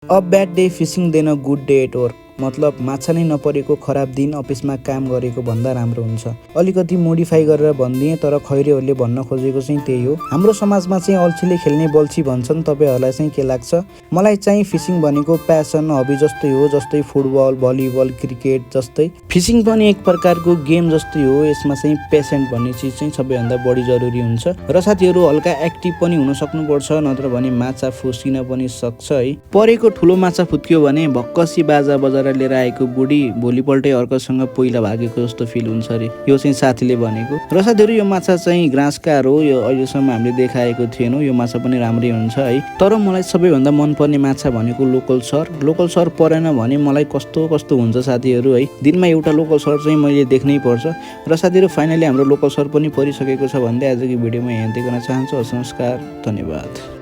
A bad day fishing then a good day at work. मतलब माछा नै नपरेको खराब दिन अफिसमा काम गरेको भन्दा राम्रो हुन्छ। अलिकति मोडिफाई गरेर भनिदिएँ, तर खैरेहरूले भन्न खोजेको चाहिँ त्यही हो। हाम्रो समाजमा चाहिँ अल्छीले खेल्ने बल्छी भन्छन्। तपाईँहरूलाई चाहिँ के लाग्छ? मलाई चाहिँ फिसिङ भनेको प्यासन, हबी जस्तै हो। जस्तै फुटबल, भलिबल, क्रिकेट जस्तै फिसिङ पनि एक प्रकारको गेम जस्तै हो। यसमा चाहिँ पेसेन्ट भन्ने चिज चाहिँ सबैभन्दा बढी जरुरी हुन्छ। र साथीहरू हल्का एक्टिभ पनि हुन सक्नुपर्छ, नत्र भने माछा फुस्किन पनि सक्छ है। परेको ठुलो माछा फुत्क्यो भने भक्कसी बाजा बजाएर लिएर आएको बुढी भोलिपल्टै अर्कोसँग पहिला भागेको जस्तो फिल हुन्छ अरे। यो चाहिँ साथीले भनेको। र साथीहरू यो माछा चाहिँ ग्रासकार हो। यो अहिलेसम्म हामीले देखाएको थिएनौँ। यो माछा पनि राम्रै हुन्छ है। तर मलाई सबैभन्दा मनपर्ने माछा भनेको लोकल सर। लोकल सर परेन भने मलाई कस्तो कस्तो हुन्छ साथीहरू है। दिनमा एउटा लोकल सर चाहिँ मैले देख्नै पर्छ। र साथीहरू फाइनली हाम्रो लोकल सर पनि परिसकेको छ भन्दै आजको भिडियोमा यहाँतिर गर्न चाहन्छु। नमस्कार, धन्यवाद।